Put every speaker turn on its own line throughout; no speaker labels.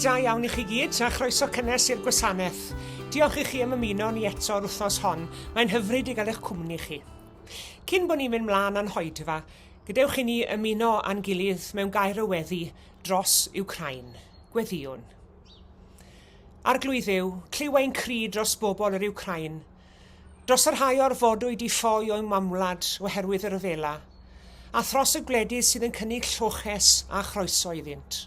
da iawn i chi gyd a chroeso cynnes i'r gwasanaeth. Diolch i chi am ymuno ni eto'r wythnos hon. Mae'n hyfryd i gael eich cwmni chi. Cyn bod ni'n mynd mlaen â'n hoedfa, gadewch i ni ymuno â'n gilydd mewn gair o weddi dros Wcráin. Gweddïwn. Arglwydd Dduw, clyw ein cri dros bobl yr Wcráin. Dros y rhai orfodwyd i ffoi o'u mamwlad oherwydd y rhyfela, a thros y gwledydd sydd yn cynnig lloches a chroeso iddynt.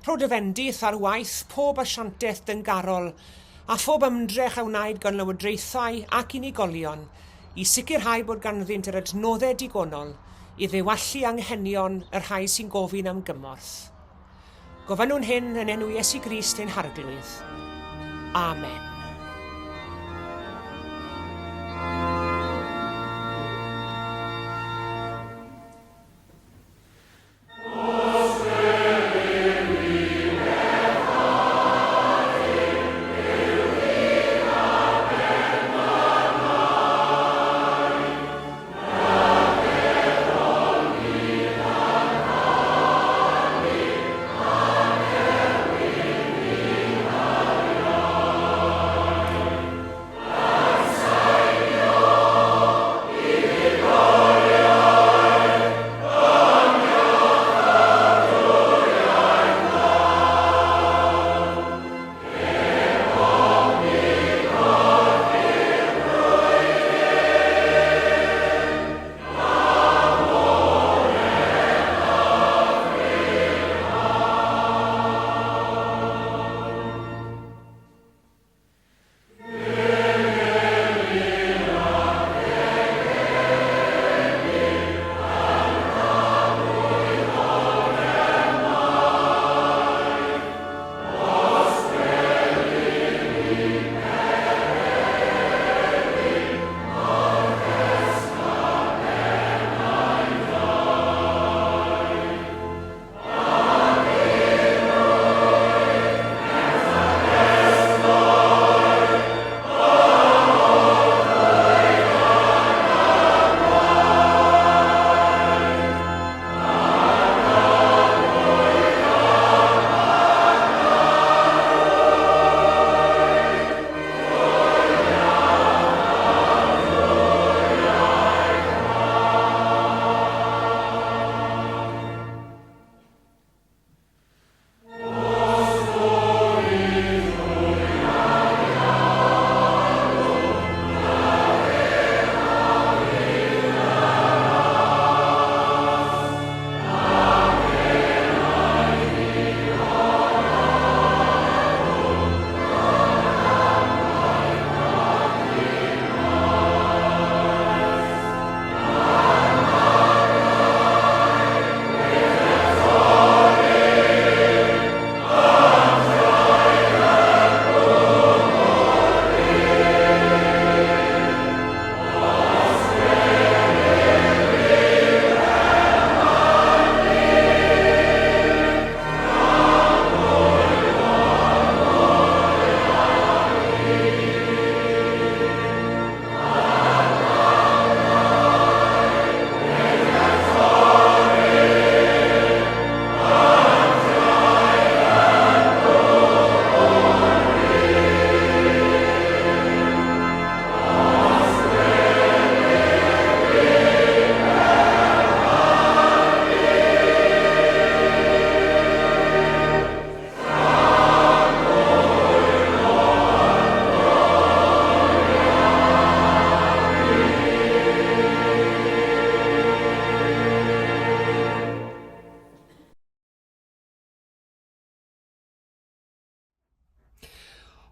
Rho dy fendith ar waith pob asiantaeth dyngarol a phob ymdrech a wnaed gan lywodraethau ac unigolion i sicrhau bod ganddynt yr adnoddau digonol i ddiwallu anghenion y rhai sy'n gofyn am gymorth. Gofynnwn hyn yn enw Iesu Grist ein Harglwydd. Amen.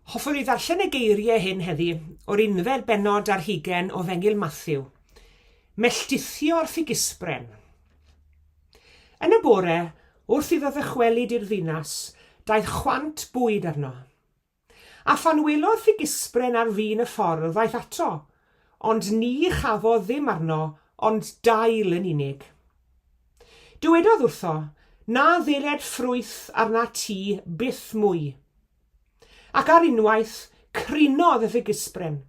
Hoffwn i ddarllen y geiriau hyn heddi o'r unfed bennod ar hugen o Fengil Matthew. Melltithio'r ffigysbren. Yn y bore, wrth iddo ddychwelyd i'r ddinas, daeth chwant bwyd arno. A phan welodd ffigysbren ar fin y ffordd, aeth ato, ond ni chafodd ddim arno ond dail yn unig. Dywedodd wrtho, Na ddeled ffrwyth arnat ti byth mwy. Ac ar unwaith, crinodd y ffigysbren.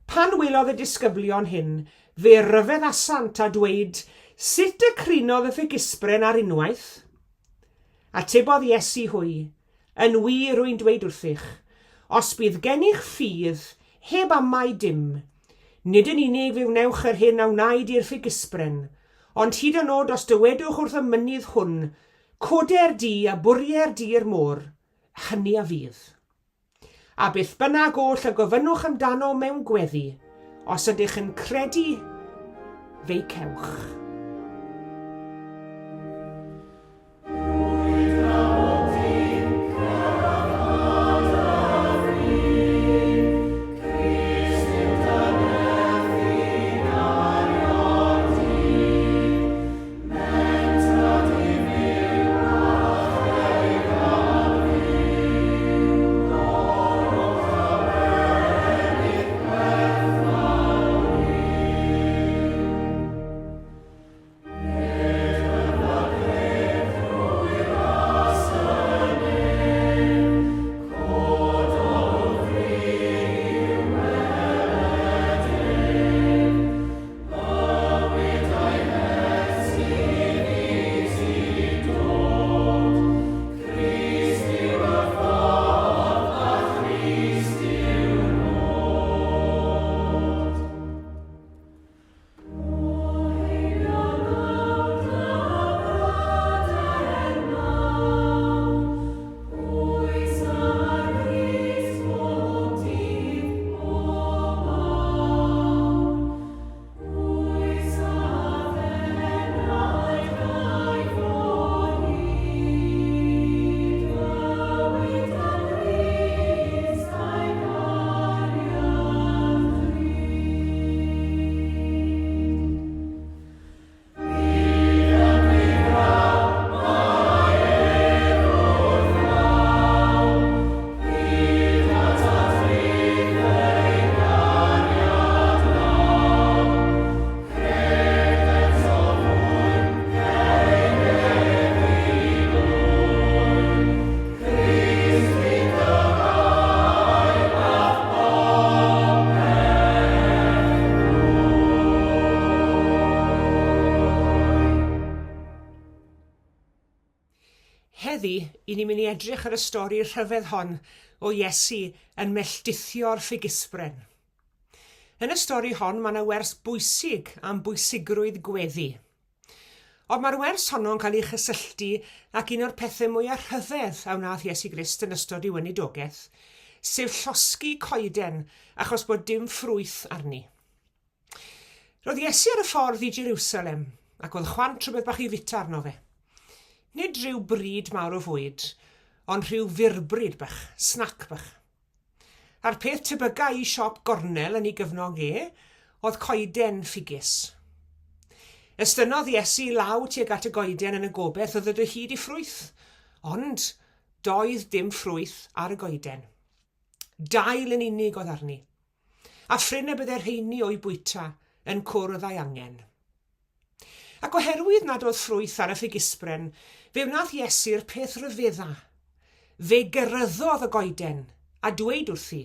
Pan welodd y disgyblion hyn, fe ryfeddasant a dweud, Sut y crinodd y ffigysbren ar unwaith? Atebodd Iesu hwy, Yn wir rwy'n dweud wrthych, os bydd gennych ffydd, heb amau dim, nid yn unig fe wnewch yr hyn a wnaed i'r ffigysbren, ond hyd yn oed os dywedwch wrth y mynydd hwn, 'Coder di a bwrier di i'r môr', hynny a fydd. A beth bynnag oll y gofynnwch amdano mewn gweddi, os ydych yn credu, fe'i cewch. Heddi, i ni'n mynd i edrych ar y stori rhyfedd hon o Iesu yn melldithio'r ffigysbren. Yn y stori hon, mae yna wers bwysig am bwysigrwydd gweddi. Ond mae'r wers honno'n cael ei chysylltu ac un o'r pethau mwyaf rhyfedd a wnaeth Iesu Grist yn ystod ei weinidogaeth, sef llosgi coeden achos bod dim ffrwyth arni. Roedd Iesu ar y ffordd i Jerusalem, ac oedd chwant rhywbeth bach i fita arno fe. Nid rhyw bryd mawr o fwyd, ond rhyw fyrbryd bach, snac bach. A'r peth tebyga i siop gornel yn ei gyfnog e, oedd coeden ffigys. Estynnodd Iesu law tuag at y goeden yn y gobeith o ddod o hyd i ffrwyth, ond doedd dim ffrwyth ar y goeden. Dail yn unig oedd arni. A phrin y bydde'r rheini o'u bwyta yn cwrdd â'i angen. Ac oherwydd nad oedd ffrwyth ar y ffigysbren, fe wnaeth Iesu'r peth rhyfedda. Fe geryddodd y goeden, a dweud wrthi,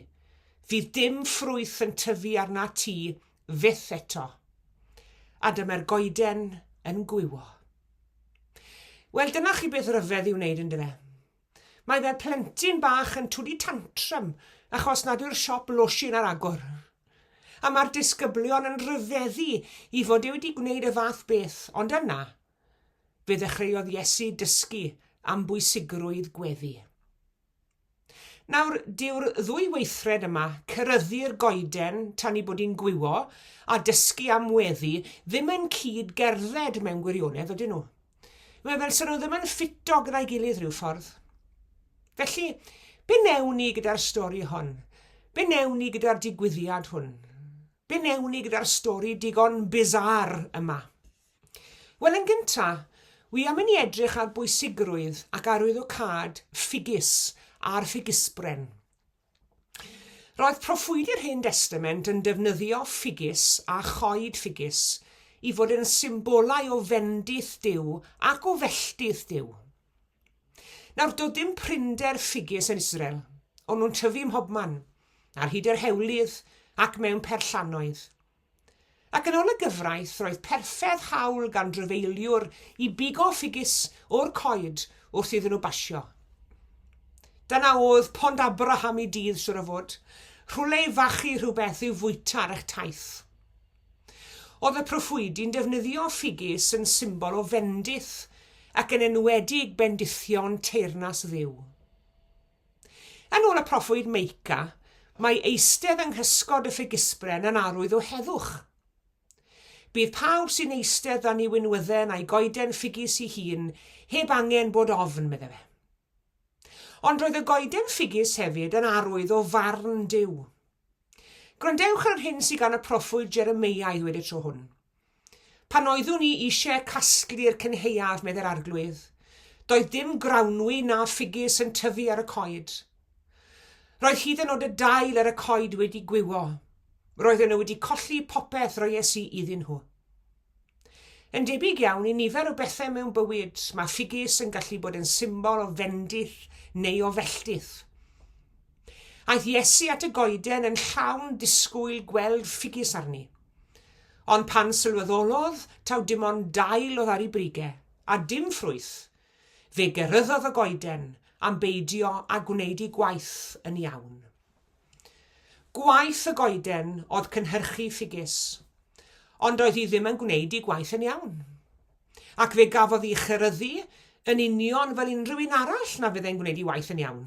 Fydd dim ffrwyth yn tyfu arnat ti fyth eto. A dyma'r goeden yn gwywo. Wel, dyna chi beth ryfedd i'w wneud, yndyfe? Mae fel plentyn bach yn twlu tantrum achos nad yw'r siop losin ar agor. A mae'r disgyblion yn rhyfeddu i fod e wedi gwneud y fath beth, ond yna, fe ddechreuodd Iesu dysgu am bwysigrwydd gweddi. Nawr, dyw'r ddwy weithred yma, ceryddu'r goeden tan ei bod hi'n gwywo, a dysgu am weddi, ddim yn cyd-gerdded mewn gwirionedd, ydyn nhw? Mae fel 'sa nhw ddim yn ffito gyda'i gilydd rhyw ffordd. Felly, be newn ni gyda'r stori hon? Be newn ni gyda'r digwyddiad hwn? Be newn ni gyda'r stori digon bizarre yma? Wel, yn gynta, wi am i ni edrych ar bwysigrwydd ac arwyddocâd ffigys a'r ffigysbren. Roedd proffwydi'r Hen Destament yn defnyddio ffigys a choed ffigys i fod yn symbolau o fendith Duw ac o felltith Duw. Nawr, doedd dim prinder ffigys yn Israel, o'n nhw'n tyfu ym mhobman, ar hyd yr hewlydd ac mewn perllannoedd. Ac yn ôl y gyfraith, roedd perfedd hawl gan drafeiliwr i bigo ffigys o'r coed wrth iddyn nhw basio. Dyna oedd Pont Abraham i dydd, siwr o fod. Rhywle i fachu rhywbeth i'w fwyta ar eich taith. Oedd y proffwydi'n defnyddio ffigys yn symbol o fendith, ac yn enwedig bendithion teyrnas Dduw. Yn ôl y proffwyd Meica, mae eistedd yng nghysgod y ffigysbren yn arwydd o heddwch. Bydd pawb sy'n eistedd dan ei winwydden a'i goeden ffigys ei hun heb angen bod ofn, medde fe. Ond roedd y goeden ffigys hefyd yn arwydd o farn Duw. Gwrandewch ar yr hyn sydd gan y proffwyd Jeremeia i ddweud y tro hwn. Pan oeddwn i eisiau casglu'r cynhaeaf, meddai'r Arglwydd, doedd dim grawnwi na ffigys yn tyfu ar y coed. Roedd hyd yn oed y dail ar y coed wedi gwywo. Roedden nhw wedi colli popeth roies i iddyn nhw. Yn debyg iawn i nifer o bethau mewn bywyd, mae ffigys yn gallu bod yn symbol o fendith neu o felltith. Aeth Iesu at y goeden yn llawn disgwyl gweld ffigys arni. Ond pan sylweddolodd taw dim ond dail oedd ar ei brige, a dim ffrwyth, fe geryddodd y goeden am beidio â gwneud ei gwaith yn iawn. Gwaith y goeden oedd cynhyrchu ffigys, ond doedd hi ddim yn gwneud ei gwaith yn iawn. Ac fe gafodd ei cheryddu yn union fel unrhyw un arall na fyddai'n gwneud ei waith yn iawn.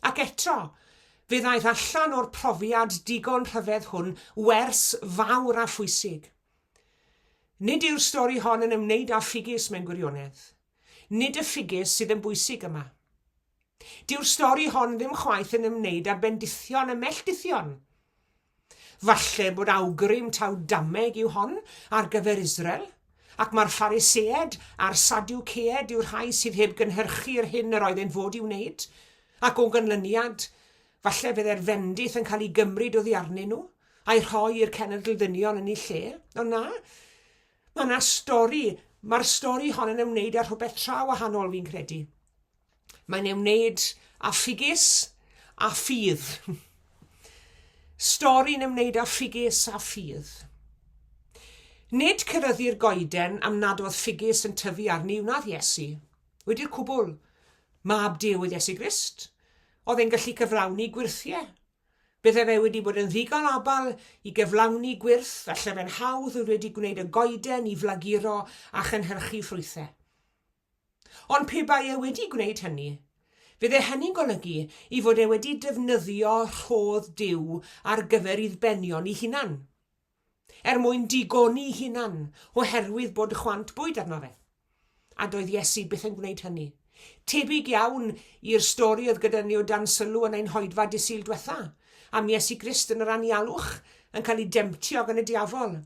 Ac eto, fe ddaeth allan o'r profiad digon rhyfedd hwn wers fawr a phwysig. Nid yw'r stori hon yn ymwneud â ffigys mewn gwirionedd. Nid y ffigys sydd yn bwysig yma. Dyw'r stori hon ddim chwaith yn ymwneud â bendithion y melltithion. Falle bod awgrym taw dameg yw hon ar gyfer Israel, ac mae'r Phariseaid a'r Sadwceaid yw'r rhai sydd heb gynhyrchu'r hyn yr oedd e'n fod i'w wneud, ac o ganlyniad, falle fydde'r fendith yn cael ei gymryd oddi arnyn nhw, a'i rhoi i'r cenedl ddynion yn ei lle. Ond na, mae yna stori, mae'r stori hon yn ymwneud â rhywbeth tra wahanol fi'n credu. Mae'n ymwneud â ffigys a ffydd. Stori'n ymwneud â ffigys a ffydd. Nid ceryddu'r goeden am nad oedd ffigys yn tyfu arni wnaeth Iesu. Wedi'r cwbl, mab Duw oedd Iesu Grist. Oedd e'n gallu cyflawni gwyrthiau. Bydde fe wedi bod yn ddigon abal i gyflawni gwyrth, falle fe'n hawdd oedd wedi gwneud y goeden i flaguro a chynhyrchu ffrwythau. Ond pe bai e wedi gwneud hynny, fydde hynny'n golygu i fod e wedi defnyddio rhodd Duw ar gyfer ei ddibenion ei hunan, er mwyn digoni ei hunan oherwydd bod chwant bwyd arno fe. A doedd Iesu byth yn gwneud hynny. Tebyg iawn i'r stori oedd gyda ni o dan sylw yn ein hoedfa dydd Sul dwetha, am Iesu Grist yn yr anialwch yn cael ei demtio gan y diafol.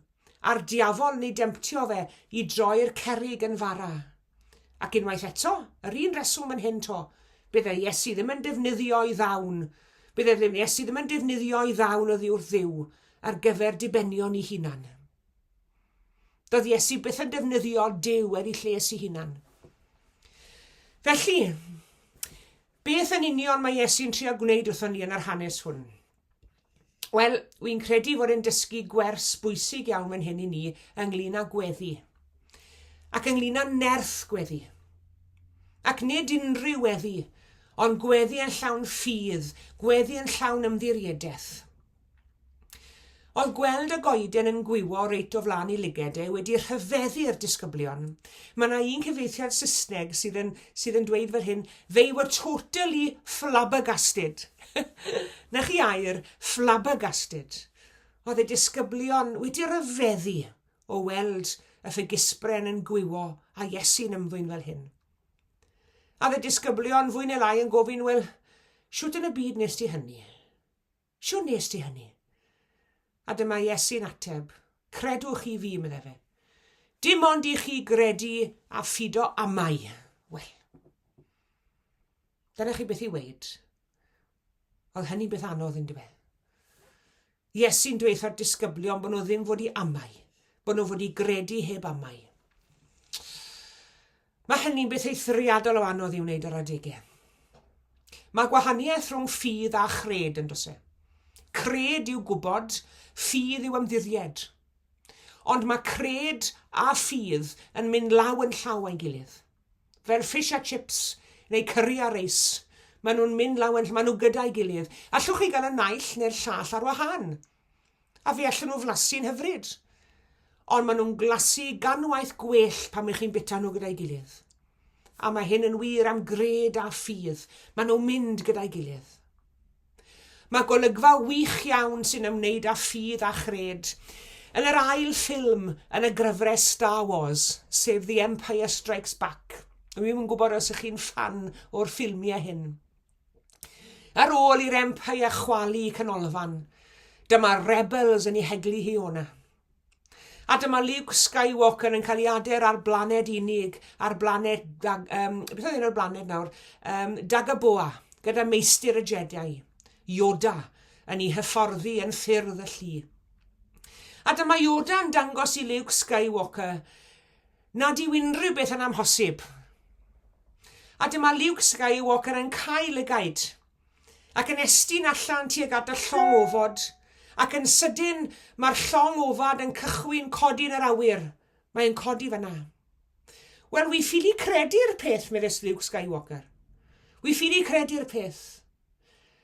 A'r diafol yn ei demtio fe i droi'r cerrig yn fara. Ac unwaith eto, yr un reswm yn hyn 'to, bydde Iesu ddim yn defnyddio'i ddawn, bydde ddim, Iesu ddim yn defnyddio'i ddawn oddi wrth Dduw ar gyfer dibenion ei hunan. Doedd Iesu byth yn defnyddio Duw er ei lles ei hunan. Felly, beth yn union mae Iesu'n trio gwneud wrthon ni yn yr hanes hwn? Wel, wy'n credu fod e'n dysgu gwers bwysig iawn fan hyn i ni ynglyn â gweddi. Ac ynglyn â nerth gweddi. Ac nid unrhyw weddi, ond gweddi yn llawn ffydd, gweddi yn llawn ymddiriedaeth. Oedd gweld y goeden yn gwywo reit o flaen ei lyged e wedi rhyfeddu'r disgyblion. Mae yna un cyfieithiad Saesneg sydd yn, sydd yn dweud fel hyn, They were totally flabbergasted. Na chi air, flabbergasted. Oedd y disgyblion wedi rhyfeddu o weld y ffigysbren yn gwywo a Iesu'n ymddwyn fel hyn. A oedd y disgyblion fwy neu lai yn gofyn, wel, shwt yn y byd nes ti hynny? Shwt nes ti hynny? A dyma Iesu'n ateb, Credwch chi fi, medde fe. Dim ond i chi gredu a phido amau. Wel, dyna chi beth i weud. Oedd hynny'n beth anodd yn dyfe. Iesu'n dweud wrtho'r disgyblion bod nhw ddim fod i amau, bod nhw fod i gredu heb amau. Mae hynny'n beth eithriadol o anodd i'w wneud ar adegau. Mae gwahaniaeth rhwng ffydd a chred yn does e? Cred yw gwybod, ffydd yw ymddiried. Ond mae cred a ffydd yn mynd law yn llaw â'i gilydd. Fel fish a chips, neu curry a reis. Maen nhw'n mynd law yn llaw, maen nhw gyda'i gilydd. Allwch chi gael y naill neu'r llall ar wahân. A fe allan nhw flasu'n hyfryd. Ond maen nhw'n glasu ganwaith gwell pan ych chi'n bita nhw gyda'i gilydd. A mae hyn yn wir am gred a ffydd. Maen nhw'n mynd gyda'i gilydd. Mae golygfa wych iawn sy'n ymwneud â ffydd a chred yn yr ail ffilm yn y gryfres Star Wars, sef The Empire Strikes Back. Dwi'm yn gwybod os ych chi'n ffan o'r ffilmiau hyn. Ar ôl i'r Empire chwalu canolfan, dyma'r Rebels yn ei heglu hi o'na. A dyma Luke Skywalker yn cael ei ader ar blaned unig, ar blaned, um, beth oedd enw'r blaned nawr? Um, Dagobah, gyda meistr y Jedi, Yoda, yn ei hyfforddi yn ffyrdd y llu. A dyma Yoda yn dangos i Luke Skywalker nad yw unrhyw beth yn amhosib. A dyma Luke Skywalker yn cau lygaid, ac yn estyn allan tuag at y llong ofod, ac yn sydyn mae'r llong ofad yn cychwyn codi yn yr awyr. Mae'n codi fyna. Wel, wi ffili credu'r peth, meddes Luke Skywalker. Wi ffili credu'r peth.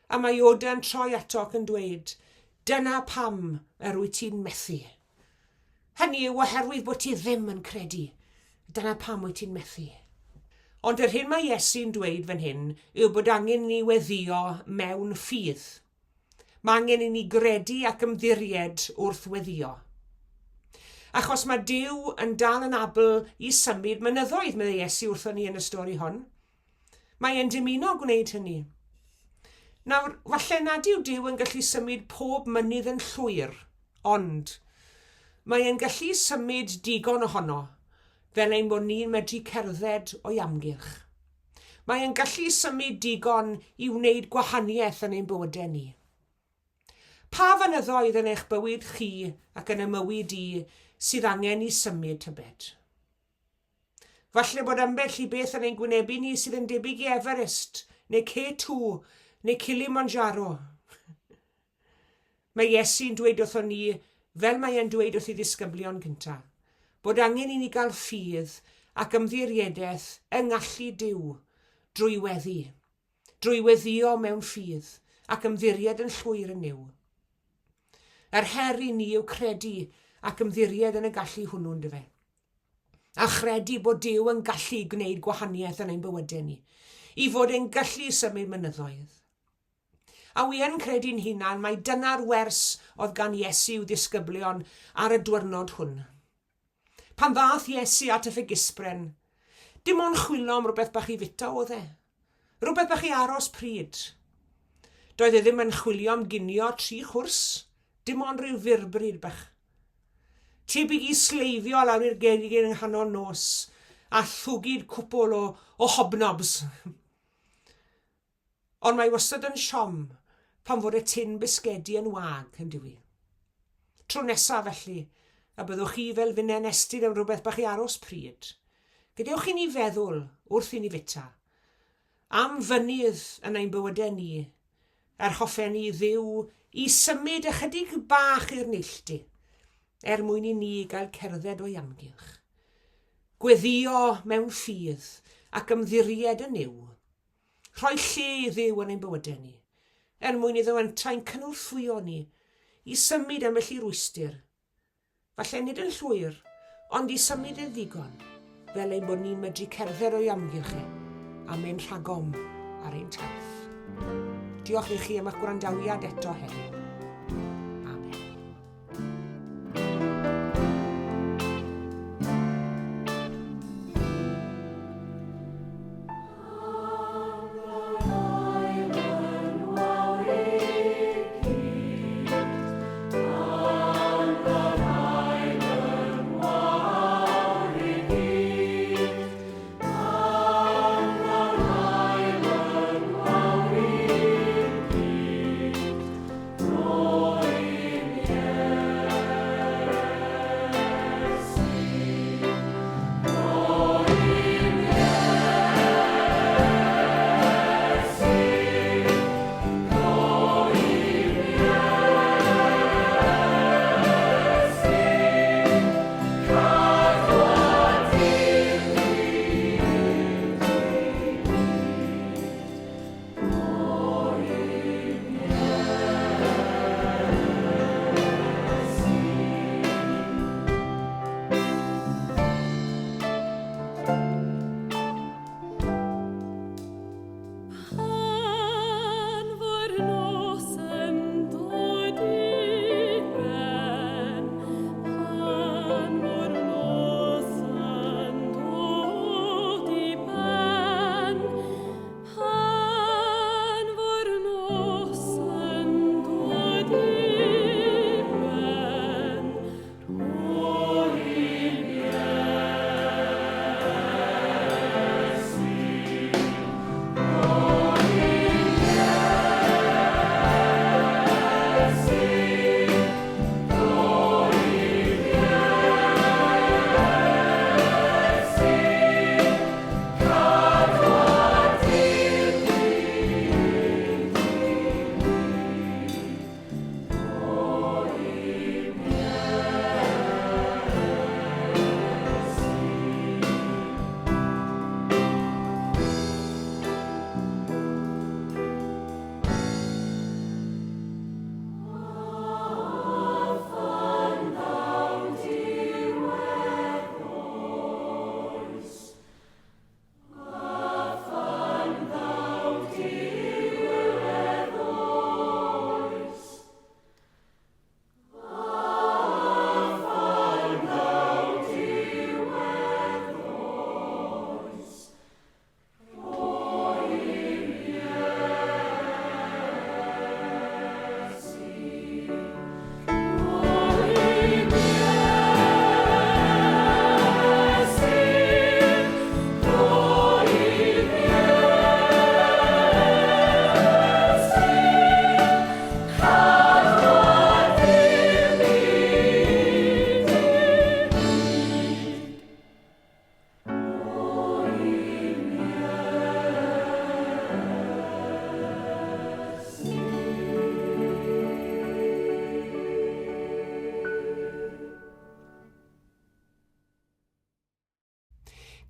A mae Yoda yn troi ato ac yn dweud, dyna pam yr wyt ti'n methu. Hynny yw oherwydd bod ti ddim yn credu. Dyna pam wyt ti'n methu. Ond yr hyn mae Iesu'n dweud fan hyn yw bod angen i ni weddïo mewn ffydd. Mae angen i ni gredu ac ymddiried wrth weddïo. Achos mae Duw yn dal yn abl i symud mynyddoedd, meddai Iesu wrthon ni yn y stori hon. Mae e'n dymuno gwneud hynny. Nawr, falle nad yw Duw yn gallu symud pob mynydd yn llwyr, ond mae e'n gallu symud digon ohono fel ein bod ni'n medru cerdded o'i amgylch. Mae e'n gallu symud digon i wneud gwahaniaeth yn ein bywydau ni. Pa fynyddoedd yn eich bywyd chi ac yn y mywyd i sydd angen i symud tybed? Falle bod ambell i beth yn ein gwynebu ni sydd yn debyg i Everest, neu K2, neu Kilimanjaro. Mae Iesu'n dweud wrthon ni, fel mae e'n dweud wrth ei ddisgyblion cynta, bod angen i ni gael ffydd ac ymddiriedaeth yng ngallu Duw drwy weddi, drwy weddïo mewn ffydd ac ymddiried yn llwyr yn Nuw. Yr her i ni yw credu ac ymddiried yn y gallu hwnnw, yndyfe? A chredu bod Duw yn gallu gwneud gwahaniaeth yn ein bywydau ni, i fod e'n gallu symud mynyddoedd. A wi yn credu'n hunan mai dyna'r wers oedd gan Iesu i'w ddisgyblion ar y dwyrnod hwn. Pan ddath Iesu at y ffigysbren, dim ond chwilo am rywbeth bach i fita oedd e. Rhywbeth bach i aros pryd. Doedd e ddim yn chwilio am ginio tri chwrs, dim ond rhyw fyrbryd bach. Tebyg i sleifio lawr i'r gegin yng nghanol nos a thwgyd cwpwl o, o hobnobs. Ond mae wastad yn siom pan fod y tin bisgedi yn wag, yn dyw i. Tro nesaf, felly, a byddwch chi fel finne'n estyn am rhywbeth bach i aros pryd. Gadewch i ni feddwl, wrth i ni fita, am fynydd yn ein bywydau ni, Yr hoffen ni Dduw i symud ychydig bach i'r neilltu, er mwyn i ni gael cerdded o'i amgylch. Gweddïo mewn ffydd ac ymddiried yn Nuw. Rhoi lle i Dduw yn ein bywydau ni, er mwyn iddo yntau'n cynorthwyo ni i symud ambell i rwystr Falle nid yn llwyr, ond i symud e ddigon, fel ein bod ni'n medru cerdded o'i amgylch e, a mynd rhagom ar ein taith. Diolch i chi am eich gwrandawiad eto heddiw. Amen.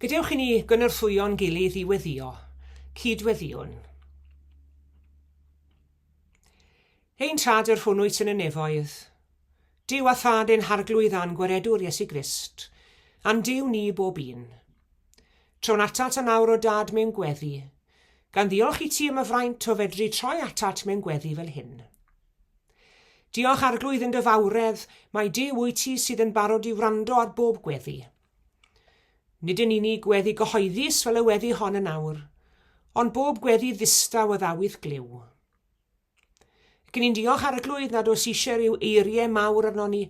Gadewch i ni gynorthwyo'n gilydd i weddïo. Cyd-weddïwn. Ein Tad yr hwn wyt yn y nefoedd, Duw a Thad ein Harglwydd a'n Gwaredwr Iesu Grist, a'n Duw ni bob un. Trown atat yn awr o Dad mewn gweddi, gan ddiolch i ti am y fraint o fedru troi atat mewn gweddi fel hyn. Diolch Arglwydd yn dy fawredd, mai Duw wyt ti sydd yn barod i wrando ar bob gweddi. Nid yn unig gweddi gyhoeddus fel y weddi hon yn awr, ond bob gweddi ddistaw a ddaw i'th glyw. Ac ni'n diolch Arglwydd nad oes eisiau rhyw eiriau mawr arnon ni,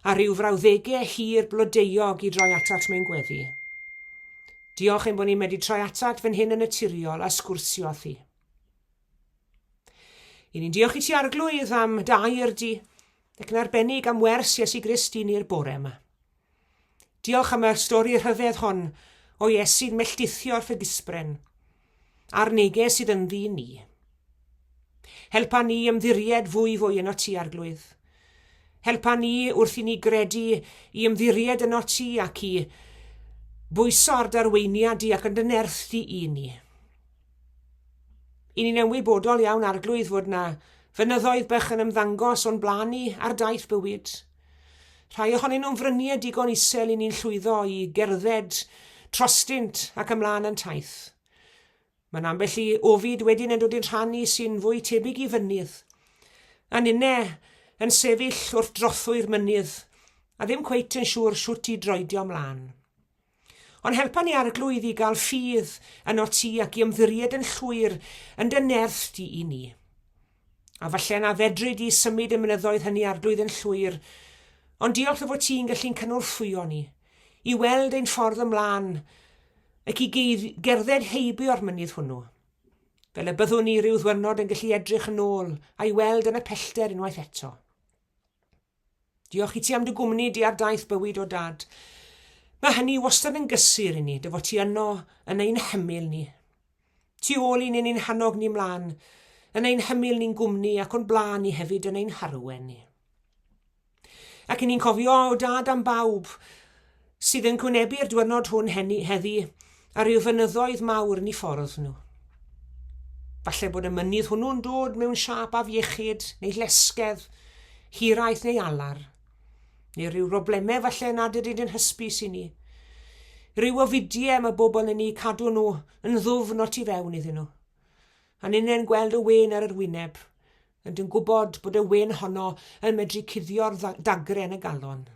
a rhyw frawddegau hir blodeuog i droi atat mewn gweddi. Diolch ein bod ni'n medru troi atat fan hyn yn naturiol a sgwrsio â thi. I ni'n diolch i ti Arglwydd am dy air di, ac yn arbennig am wers Iesu Grist i ni'r bore yma. Diolch am y stori rhyfedd hon o Iesu'n melltithio'r ffigysbren, a'r neges sydd ynddi i ni. Helpa ni ymddiried fwy fwy yno ti, Arglwydd. Helpa ni wrth i ni gredu i ymddiried yno ti ac i bwyso ar darweiniad di ac yn dy nerth di i ni. I ni'n ymwybodol iawn, Arglwydd, fod na fynyddoedd bych yn ymddangos o'n blaen ni ar daith bywyd. Rhai ohonyn nhw'n fryniau digon isel i ni'n llwyddo i gerdded trostynt ac ymlaen yn taith. Mae'n ambell i ofid wedyn yn dod i'n rhan i sy'n fwy tebyg i fynydd. A ninne yn sefyll wrth drothwy'r mynydd a ddim cweit yn siŵr shwt i droedio mlaen. Ond helpa ni Arglwydd i gael ffydd ynot ti ac i ymddiried yn llwyr yn dy nerth di i ni. A falle na fedri di symud y mynyddoedd hynny Arglwydd yn llwyr, ond diolch dy fod ti'n gallu'n cynorthwyo ni i weld ein ffordd ymlaen ac i gerdded heibio'r mynydd hwnnw, fel y byddwn ni ryw ddwyrnod yn gallu edrych yn ôl a'i weld yn y pellter unwaith eto. Diolch i ti am dy gwmni di ar daith bywyd o dad. Mae hynny wastad yn gysur i ni, dy fod ti yno yn ein hymyl ni. Tu ôl i ni'n ein hannog ni mlaen, yn ein hymyl ni'n gwmni ac o'n blaen ni hefyd yn ein harwen ni. Ac i ni'n cofio o dad am bawb sydd yn gwynebu'r diwrnod hwn heni, heddi a rhyw fynyddoedd mawr yn eu ffordd nhw. Falle bod y mynydd hwnnw'n dod mewn siâp afiechyd neu lesgedd, hiraeth neu alar, neu rhyw broblemau falle nad ydynt yn hysbys i ni. Rhyw ofidiau mae bobl yn eu cadw nhw yn ddwfn o tu fewn iddyn nhw. A ninnau'n gweld y wên ar yr wyneb, ond yn gwybod bod y wên honno yn medru cuddio'r dagre yn y galon.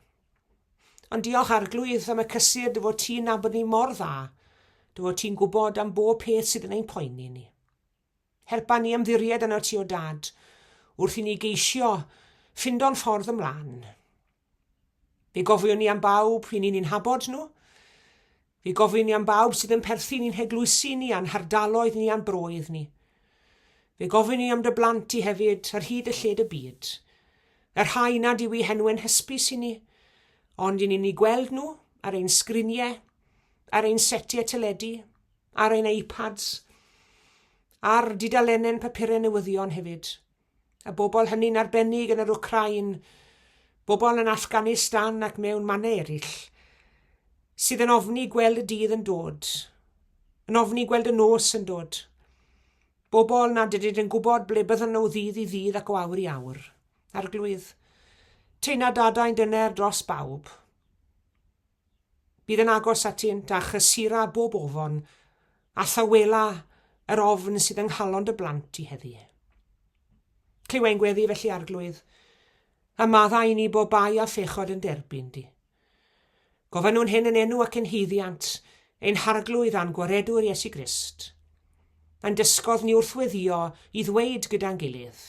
Ond diolch Arglwydd am y cysur dy fod ti'n nabod ni mor dda, dy fod ti'n gwybod am bob peth sydd yn ein poeni ni. Helpa ni ymddiried yno ti o dad, wrth i ni geisio ffindo'n ffordd ymlaen. Fe gofiwn ni am bawb i ni'n nhabod nhw. Fe gofiwn ni am bawb sydd yn perthyn i'n heglwysi ni a'n hardaloedd ni a'n broedd ni. Fe gofiwn ni am dy blant ti hefyd ar hyd y lled y byd. Y rhai nad yw eu henwau'n hysbys i ni, ond i ni'n eu gweld nhw ar ein sgriniau, ar ein setiau teledu, ar ein iPads, ar dudalennau'n papurau newyddion hefyd. Y bobl hynny'n arbennig yn yr Wcráin, bobl yn Afghanistan ac mewn mannau eraill, sydd yn ofni gweld y dydd yn dod, yn ofni gweld y nos yn dod. Bobl nad ydynt yn gwybod ble byddan nhw ddydd i ddydd ac o awr i awr. Arglwydd, teina dadau'n dyner dros bawb. Bydd yn agos atynt a chysura bob ofon a thawela yr ofn sydd yng nghalon dy blant di heddi. Clyw ein gweddi felly, Arglwydd, a maddau i ni bob bai a phechod yn derbyn di. Gofynnwn hyn yn enw ac yn haeddiant ein Harglwydd a'n Gwaredwr Iesu Grist. A'n dysgodd ni wrth weddïo i ddweud gyda'n gilydd,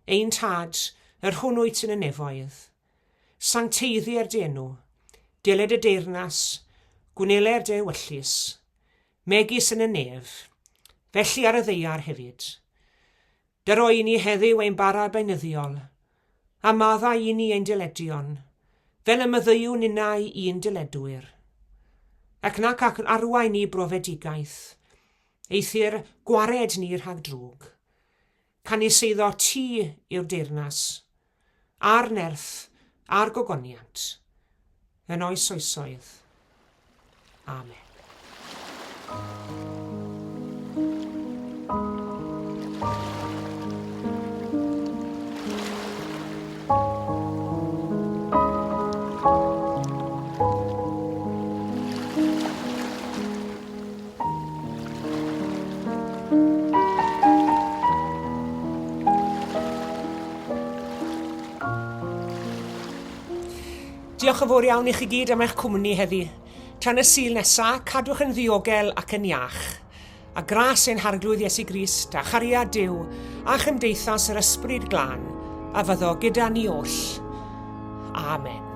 Ein Tad, yr hwn wyt yn y nefoedd, sancteiddier dy enw, deled y deyrnas, gwneler dy ewyllys, megis yn y nef, felly ar y ddaear hefyd. Dyro i ni heddiw ein bara beunyddiol, a maddau i ni ein dyledion, fel y maddeuwn ninnau i'n dyledwyr. Ac nac ac arwain ni brofedigaeth, eithr gwared ni rhag drwg. Canys eiddo ti yw'r deyrnas, a'r nerth, a'r gogoniant, yn oes oesoedd. Amen. Diolch yn fawr iawn i chi gyd am eich cwmni heddi. Tan y Sul nesa, cadwch yn ddiogel ac yn iach. A gras ein Harglwydd Iesu Grist, a chariad Duw, a chymdeithas yr Ysbryd Glân, a fyddo gyda ni oll. Amen.